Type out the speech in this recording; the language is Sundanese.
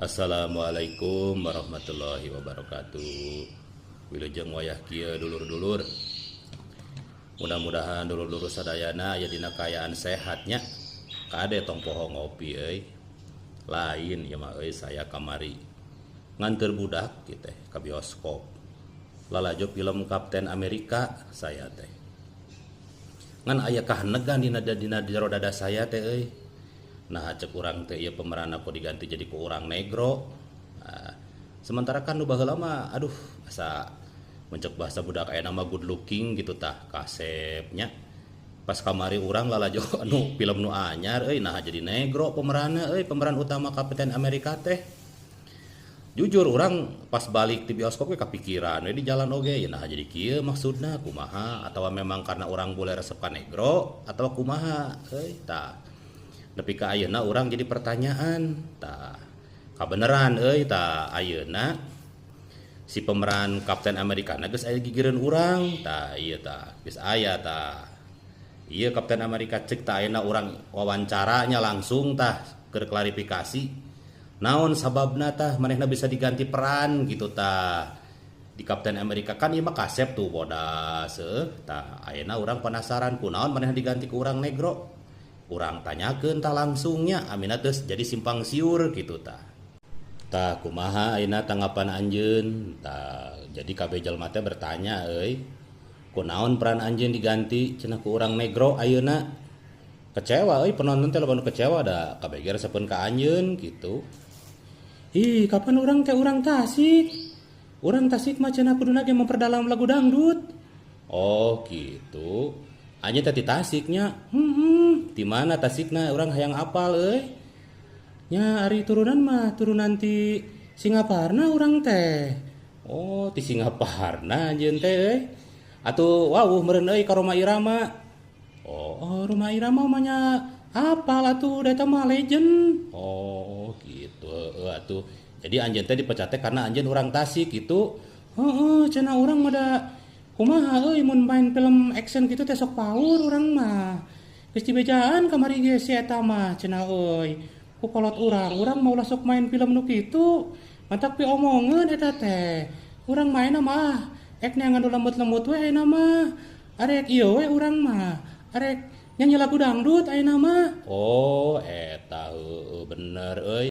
Assalamualaikum warahmatullahi wabarakatuh. Wilujeng wayah kieu, dulur-dulur. Mudah-mudahan dulur-dulur sadayana aya dina kaayaan sehatnya. Kade, tong poho ngopi euy. Lain ieu mah euy, saya kamari nganter budak kitu teh ka bioskop. Lalajo film Kapten Amerika saya teh. Ngan aya kahanegan dina dina jero dada saya teh euy. Nah, cek urang teh, ieu pemeran aku diganti jadi ku urang negro. Nah, sementara kan nu baheula mah, aduh, asa mun cek bahasa budak aya nama good looking gitu tah, kasepnya. Pas kamari urang lalajo anu film nu anyar euy, nah jadi negro pemeranna euy, pemeran utama Kapten Amerika teh. Jujur urang pas balik di bioskop ge kapikiran we di jalan oge ya, nah jadi kieu maksudna kumaha, atau memang karena urang bule resep ka negro atau kumaha euy. Tah, nepi ka ayeuna urang jadi pertanyaan. Tah, kabeneran euy, tah ayeuna si pemeran Kapten Amerika na geus aya gigireun urang. Tah, ieu tah geus aya, tah ieu Kapten Amerika. Cek tah ayeuna urang wawancaranya langsung tah keur klarifikasi naon sababna tah manehna bisa diganti peran gitu tah di Kapten Amerika. Kan ieu mah kasep tuh, bodas heuh. Tah, ayeuna urang penasaran kunaon manehna diganti ku urang negro. Urang tanyakeun tah langsungnya, amina geus jadi simpang siur gitu tah. Tah, kumaha ayeuna tanggapan anjeun tah? Jadi kabeh jelema teh bertanya euy, kunaon peran anjeun diganti cenah ku urang negro ayeuna? Kecewa euy, penonton teh loba nu kecewa, da kabeh ge resepeun ka anjeun gitu. Ih, kapan urang teh urang Tasik? Urang Tasik mah cenah kuduna ge memperdalam lagu dangdut. Oh, gitu. Anjeun teh ti Tasiknya. Di mana Tasikna? Urang hayang apal euy. Nya, ari turunan mah turunan ti Singaparna urang teh. Oh, ti Singaparna anjeun teh euy. Atuh wawuh meureun euy ka Rhoma Irama. Oh, Rhoma Irama mah nya apal atuh, da eta mah legend. Oh, gitu heueuh atuh. Jadi anjeun teh dipecat teh karena anjeun urang Tasik gitu. Heeh, cenah urang mah da kumaha euy, mun main film action kitu teh sok paur urang mah. Geus dibejaan kamari ge si eta mah cenah euy. Ku kolot urang, urang mah ulah sok main film nu kitu. Matak piomongeun eta teh. Urang maenna mah ek neangan nu lembut-lembut we ayeuna mah. Arek ieu we urang mah. Arek nyanyi lagu dangdut ayeuna mah. Oh, eta heueuh bener euy.